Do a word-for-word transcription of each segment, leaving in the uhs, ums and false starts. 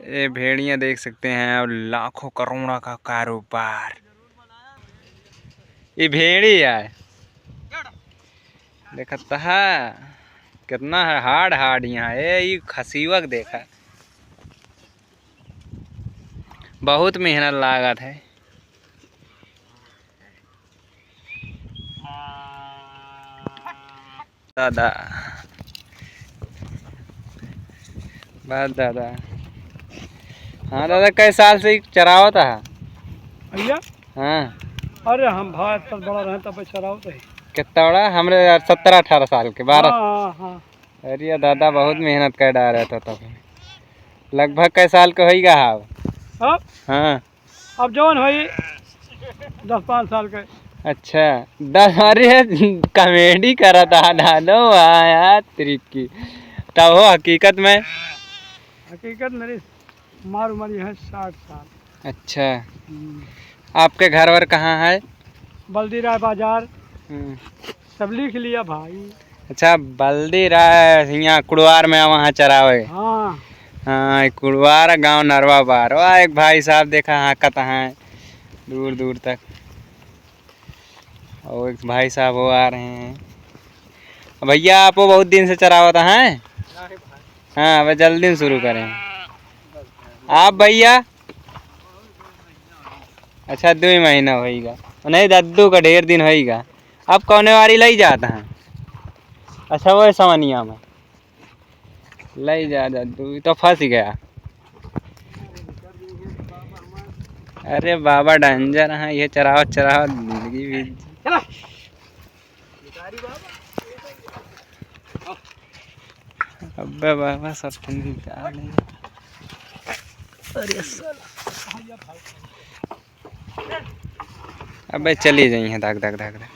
ये भेड़ियाँ देख सकते हैं, और लाखों करोड़ों का कारोबार। ये भेड़ी है, देखत है कितना है हार्ड हार्ड यहाँ। ये ई खसीवक देखा, बहुत मेहनत लागत है। दादा, बात दादा। हाँ दादा, कई साल से चरावत है? भैया? हाँ। अरे हम भाई इतना बड़ा रहे तब चरावत है। कितना बड़ा? हमरे यार सत्रह अठारह साल के, बारह। हाँ, हाँ, हाँ। अरे दादा, बहुत मेहनत कर डाल रहे थे तब। लगभग कई साल के होइगा? हाँ। हाँ। अब जौन होई दस पाँच साल के। अच्छा, दस, अरे कॉमेडी करत हा दादा, वाह यार, त्रिकी। तब हो हकीकत में? हकीकत मेरी मार उम्र है साठ साल। अच्छा। हम्म। आपके घर वर कहाँ है? बल्दी राय बाजार। हम्म। सब लिख लिया भाई। अच्छा, बल्दी राय हियाँ कुड़वार में वहाँ चरावे। हाँ। हाँ, एक कुड़वार गाँव नरवा बार। वाह, एक भाई साहब देखा हाँकत हैं दूर दूर तक। और एक भाई साहब वो आ रहे हैं। भैया, आपो बहुत दिन से चरावत हैं? हाँ, अब जल्दी में शुरू करें। आप भैया? अच्छा, दुइ महीना होइगा। नहीं, दद्दू का ढेर दिन होइगा। अब कौने वारी लई जात हैं? अच्छा, वो सवनिया में लई जा दद्दू, ई तो फँस गया। अरे बाबा, डेंजर हैं ये, चरावत चरावत जिंदगी भी। अबे बाबा, सब तुम निकाल लेंगे। अरे साला। अबे चली जाई है, धक, धक, धक, धक।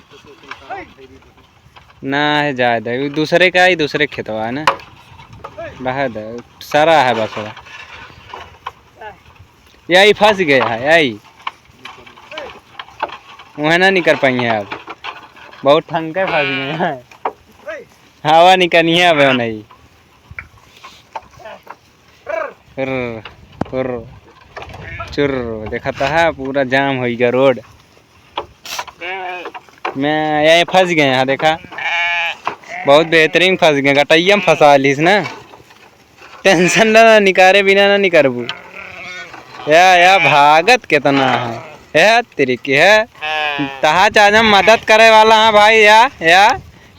ना है, जाए दे, उ दूसरे का ही, दूसरे खेतवा है ना। रह दे, सारा है बसवा। यही फँस गया है, यही। वह ना निकर पाई है अब, बहुत ठंके फँस गए हैं। हवा निकली है अब नहीं। हुर्र, हुर्र, चुर्र, देखा था पूरा जाम होइगा रोड। मैं यहीं फँस गए हैं, देखा, बहुत बेहतरीन फँस गए, गटैया में फँसा लीस ना। टेंशन ना, ना निकारे बिना ना निकरबू। या, या भागत कितना है, या तेरी की है, तहा चाचा मदद करे वाला है भाई, या, या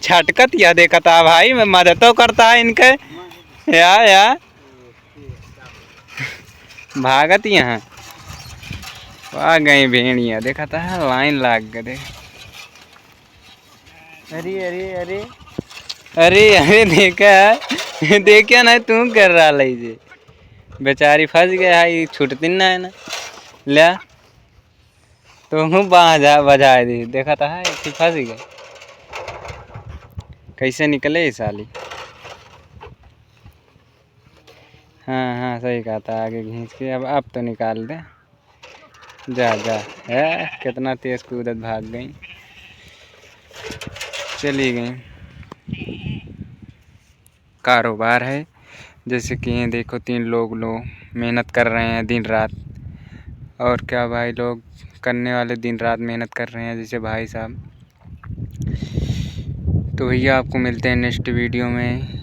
छटकत यह देखता है भाई, मैं मददो करता है इनके, या, या। भागत यहाँ। आ गई भेड़िया, देखा था लाइन लाग गए। अरे, अरे, अरे। अरे, अरे, देखा, देखा ना तू कर रहा है जे। बेचारी फँस गया है, ये छूटती ना है ना। ले। तो हूँ बाँह जा, बजाए दी, देखा था, एक ठे फँस गए। कैसे निकले ये साली? हाँ, हाँ, सही कहा था, आगे खींच के अब, अब तो निकाल दे। जा, जा, है, कितना तेज कूदत भाग गई, चली गई। कारोबार है। जैसे कि ये देखो, तीन लोग, लोग मेहनत कर रहे हैं दिन रात। और क्या भाई, लोग करने वाले दिन रात मेहनत कर रहे हैं, जैसे भाई साहब। तो भैया, आपको मिलते हैं नेक्स्ट वीडियो में।